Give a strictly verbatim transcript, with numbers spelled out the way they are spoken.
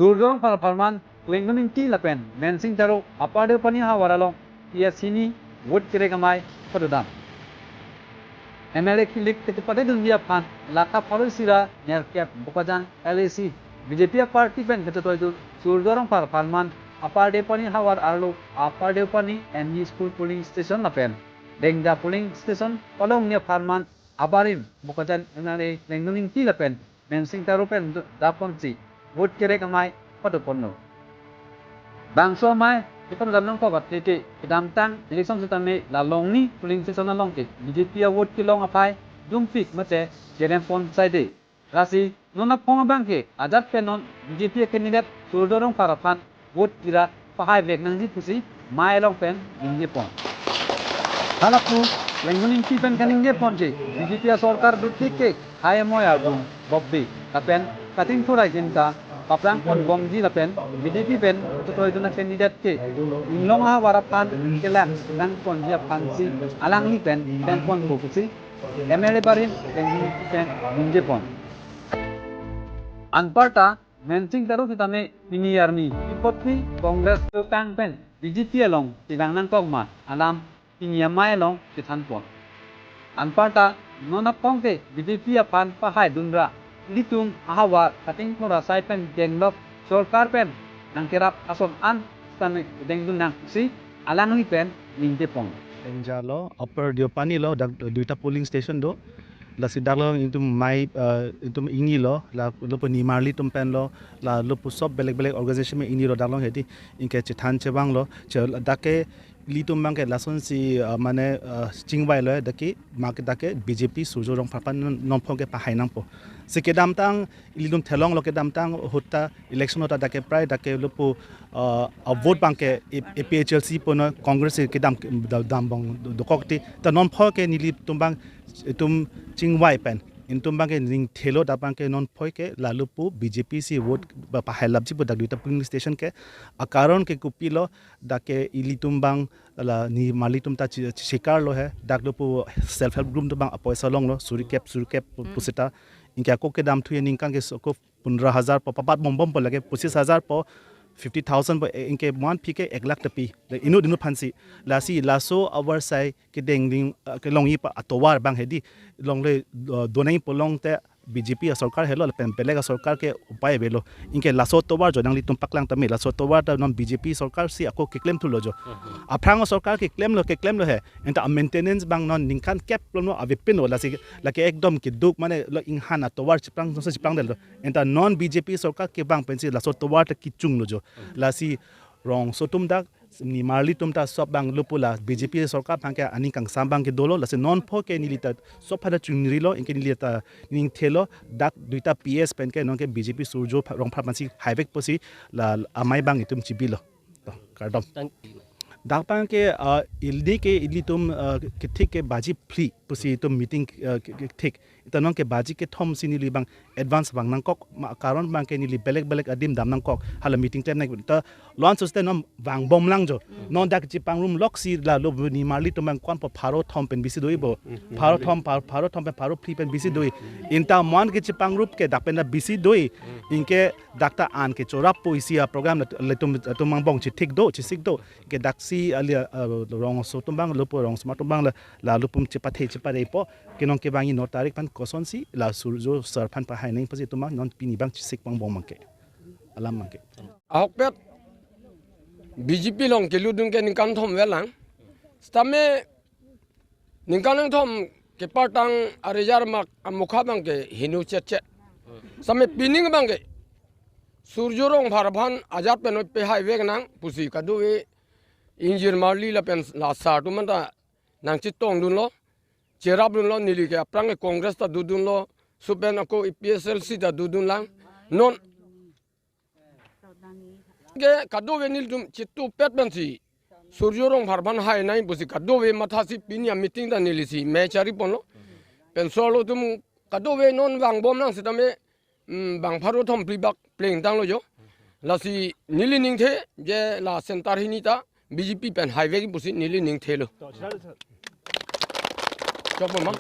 Surjya Rongphar apharman Klengdun Ingti lapen Mensing Taro Upper Deopani havar along P S hini vote kerek amei padodam. M L A kilik kachepate dunji aphan laka pharo isi ra nerkep Bokajan L A C B J P aparty pen kachetoidun Surjya Rongphar apharman Upper Deopani havar arlo Upper Deopani M E school polling station lapen Dengja polling station palongni apharman abarim Bokajan M L A Klengdun Ingti lapen Mensing Taro pen do-, dapon si vote kerek amei padoponlo. Bangso amei kepadodam nangkok athe ke kedamtang election setame la longni polling station along ke B J P avote kelong aphai dumpik mate jerempon saide. Lasi non aphong abang ke ajat pen non B J P candidate Surjya Rongphar aphan vote kira pahai vek nangji pusi amei along pen ningjepon. Halapu Klengdun Ingti pen kaningjepon ke B J P asorkar dutik ke hai amoi agung bobbi lapen kating thurai jinta paprang pon bomji lapen B J P pen kachetoidun acandidate ke inglong ahavar aphan kelang nangponji aphan si alangli pen penpon pusi M L A barim Klengdun Ingti pen ningjepon. Anparta Mensing Taro setame pini arni ipotsi Congress kang pen B J P along chelang nangkok ma alam pini amei along chethanpon. Anparta non aphong ke B J P aphan pahai dunra ilitum ahavar kating thura sai pen jenglok sorkar pen nangkerap ason an setame dengdun nang pusi alangli pen ningjepon. Dengja lo, Upper Deopani lo, dak duita polling station do. Lasi dak lo itum amei, eh, itum ingni lo, la lo pu nimarli atum pen lo, la lo pu sob belek belek organization pen ingni lo dak lo hedi, anke chethan chevang lo, che dak ke ilitum abang ke lasonsi, eh, mane, eh, chingvai lo dak ke, ma ke dak ke B J P Surjya Rongphar aphan non, non aphong ke pahai nangpo. Si kedamtang ilitum thelong lo kedamtang ahut ta election ahut ta dak ke prai dak ke lo pu, uh, a vote abang ke A-, A P H L C pu non Congress kedam, da-, dambom do-, dokok ti. Ta non aphong ke nelitum abang itum chingvai pen, itum abang ke ningthelo dak abang ke non aphong ke la lo pu B J P si vote ba pahai lapji pu dak duita polling station ke. Akaron ke kopilo dak ke ilitum abang la nimarli atum ta chi-, chikar lo he, dak lo pu self help group atum abang apoisa longlo, suri kep, suri kep pu-, pusita. Anke ako kedam thu aningkan ke so ko pundra hajar po, papat bombom po lake, pochis hajar po, fifty thousand po, e, anke mon aphi ke ek lakh ta pi. Le inut inut aphan si. Lasi laso ahavar sai kedengding, eh, kelongji pa atovar abang hedi. Longle, eh, donai po long te B J P asorkar helo lapen belek asorkar ke upai avelo. Anke laso atovar jo nanglitum paklang tame, laso atovar ta non B J P sorkar si ako keklem thulo jo. Aphrang asorkar keklem lo, keklem lo he. Anta a maintenance abang non ningkan kep lo no avepin lo, lasi lake ekdom keduk mane lo inghan atovar chiprang, jongsi chiprang del lo. Anta non B J P sorkar kevang pensi laso atovar ta kechung lo jo. Lasi rongso atum dak nimarli atum ta sob abang lo pu la B J P sorkar aphan ke aning kangsam abang ke dolo, lasi non aphong ke neli ta sob pada chingri lo, anke neli ta ningthelo, dak duita P S pen ke non ke B J P Surjya Rongphar aphan si haivek pusi la amei abang itum chibi lo. To, kardom. Thank you. Dak abang ke, ah, ili ke ilitum, ah, kethik ke baji phli pusi itum meeting, ah, ke, kethik. Ita non ke baji kethom si neli abang advance vang nangkok, ma karon abang ke neli belek belek adim dam nangkok, hala meeting klem nang ta lon sus te non vangbom lang jo. Non dak chepangrum lok si la lo nimarli atum abang ko-an po pharo thom pen bisi do-ipo. Pharo thom, phar-, pharo thom pen pharo phli pen bisi do-i. Anta mon ke chepangrup ke dak pen ta bisi do-i. Anke dak ta an ke chorap po isi aprogram la, latum, latum angbong chethik do, chesik do. Ke dak si ali, ah, rongso atum abang lo pu rongso atum abang la, la lo pu chepathe chepare po. Ke non kevangji no tarik aphan kosonsi la Surjya sir aphan pahai nang pusi atum abang non pini abang chesik vangbom abang ke. Alam abang ke. Ahokpet B J P along kelutdun ke ningkan thom ave lang. Setame ningkan nangthom kepartang arejar mak amokha abang ke hinu chetchet. Setame pining abang ke Surjya Rongphar aphan ajat pen oi pehai vek nang pusi kadokave ingjir marli lapen la sar atum anta nangchetongdunlo, cheraplonglo, neli ke aphrang ke Congress ta dodunlo, supen ako A P H L C ta dodun lang. Non ke kadokave nelitum chetupet pensi Surjya Rongphar aphan hai nang pusi kadokave matha si pini ameeting ta neli si me chari ponlo. Pen solo atum kadokave non vangbom nang setame, mm, bang pharo thom phli bak plengtanglo jo. Lasi neli ningthe je la center hini ta B J P pen haivek pusi neli ningthelo. Chokpon ma?